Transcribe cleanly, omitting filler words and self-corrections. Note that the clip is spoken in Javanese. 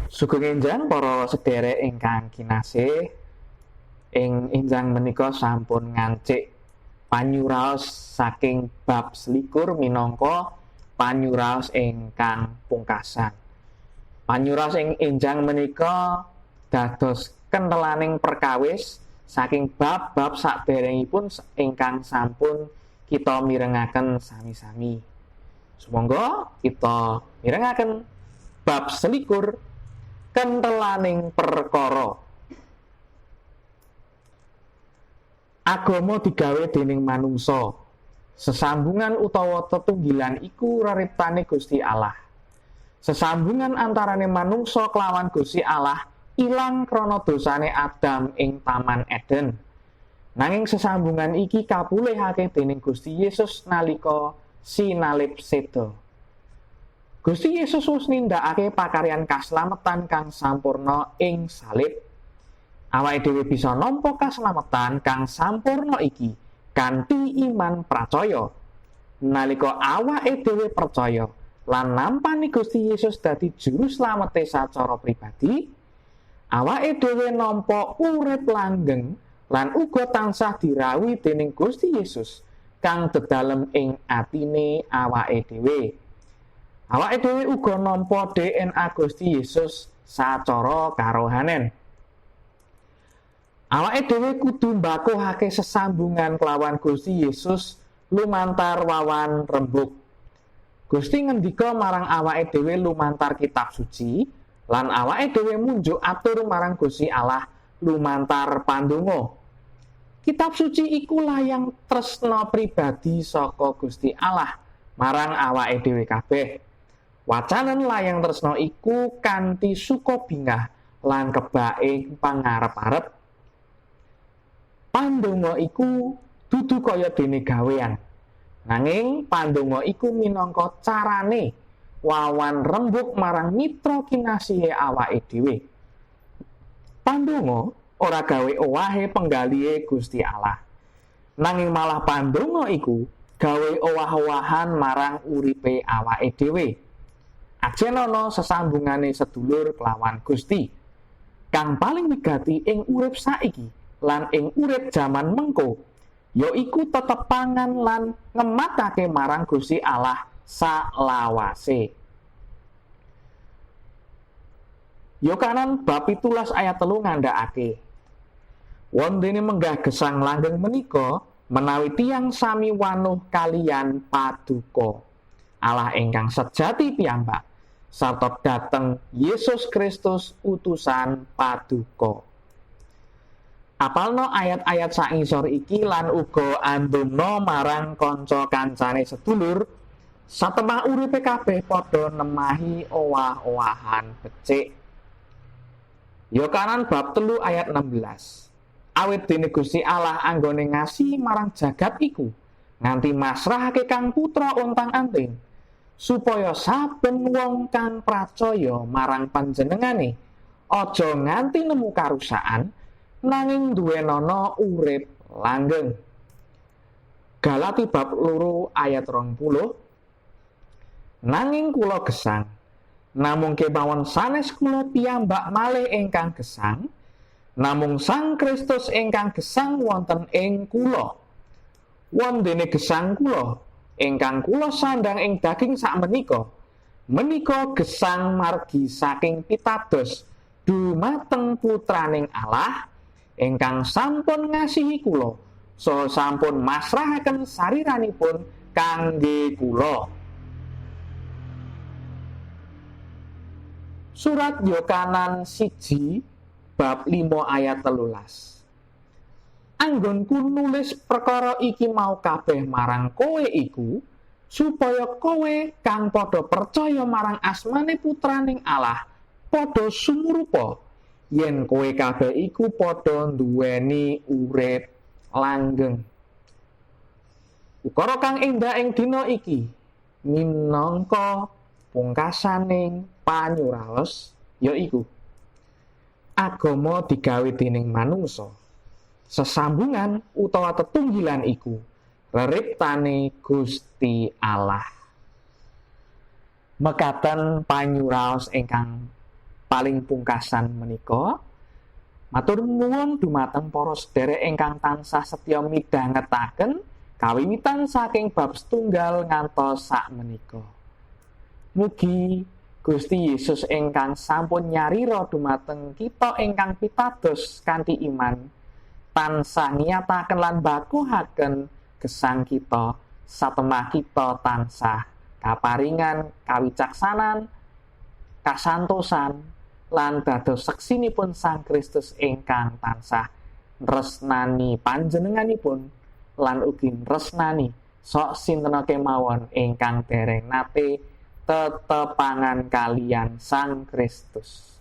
Sugeng enjang para sedherek ingkang kinasih. Ing enjang menika sampun ngancik panyuraos saking bab 21 minangka panyuraos ingkang pungkasan. Panyuraos ing enjang menika dados kenthelaning perkawis saking bab-bab saderengipun ingkang sampun kita mirengaken sami-sami. Sumangga kita mirengaken bab 21, kenthelaning perkara. Agama digawe dening manungsa. Sesambungan utawa tetunggilan iku reriptane Gusti Allah. Sesambungan antarane manungsa kelawan Gusti Allah ilang krana dosane Adam ing Taman Eden. Nanging sesambungan iki kapulihake dening Gusti Yesus nalika sinalib seda. Gusti Yesus wis nindakake pakaryan kaslametan kang sampurna ing salib. Awake dhewe bisa nampa kaslametan kang sampurna iki kanthi iman pracaya. Nalika awake dhewe percaya lan nampani Gusti Yesus dadi juru slamete sacara pribadi, awake dhewe nampa urip langgeng lan uga tansah dirawuhi dening Gusti Yesus kang dedalem ing atine awake dhewe. Awake dhewe uga nampa DNA Gusti Yesus sacara karohanen. Awake dhewe kudu mbakuhake sesambungan kelawan Gusti Yesus lumantar wawan rembug. Gusti ngendika marang awake dhewe lumantar kitab suci lan awake dhewe munjuk atur marang Gusti Allah lumantar pandonga. Kitab suci iku layang tresna pribadi saka Gusti Allah marang awake dhewe kabeh. Wacanen layang tresna iku kanthi suka bingah lan kebake pangarep-arep. Pandonga iku dudu kaya dene gawean. Nanging pandonga iku minangka carane wawan rembug marang mitra kinasihe awake dhewe. Pandonga ora gawe owahe penggalihe Gusti Allah. Nanging malah pandonga iku gawe owah-owahan marang uripe awake dhewe. Ajenono sesambungane sedulur kelawan Gusti kang paling wigati ing urip saiki lan ing urip jaman mengko, yaiku tetepangan lan ngematake marang Gusti Allah salawase. Yohanes bab 17 ayat 3 ngandhakake, wondene menggah gesang langgeng menika menawi tiyang sami wanuh kaliyan paduka Allah ingkang sejati piyambak sarta dhateng Yesus Kristus utusan paduka. Apalno ayat-ayat saingisor iki lan uga andumno marang kanca kancane sedulur satemah uripe kabeh padha nemahi owah-owahan becik. Yohanes bab 3 ayat 16. Awit dene Gusti Allah anggone ngasihi marang jagat iku nganti masrahake kang putra ontang-anting, supaya saben wong kang pracaya marang panjenengane aja nganti nemu karusakan nanging duwenana urip langgeng. Galati bab 2 ayat 20. Nanging kula gesang, namung kemawon sanes kula piyambak malih ingkang gesang, namung Sang Kristus ingkang gesang wonten ing kula. Wondene gesang kula ingkang kula sandang ing daging sakmenika, menika gesang margi saking pitados dumateng putraning Allah ingkang sampun ngasihi kula saha sampun masrahaken sariranipun kangge kula. Surat Yohanes 1 bab 5 ayat 13. Anggonku nulis perkara iki mau kabeh marang kowe iku supaya kowe kang padha percaya marang asmane putraning Allah padha sumurupa yen kowe kabeh iku padha nduweni urip langgeng. Ukara kang endah ing dina iki minangka pungkasaning panyuraos yaiku agama digawe dening manungsa. Sesambungan utawa tetunggilan iku reriptane Gusti Allah. Mekaten panyuraos ingkang Paling pungkasan menika, matur nuwun dumateng para sedherek ingkang tansah setya midhangetaken kawiwitan saking bab setunggal ngantos sak menika. Mugi Gusti Yesus ingkang sampun nyarira dumateng kita ingkang pitados kanthi iman tansah ngiyataken lan bakuhaken gesang kita satemah kita tansah kaparingan kawicaksanan, kasantosan, lan dados seksinipun Sang Kristus ingkang tansah nresnani panjenenganipun lan ugi nresnani sok sinten kemawon ingkang dereng nate tetepangan kaliyan Sang Kristus.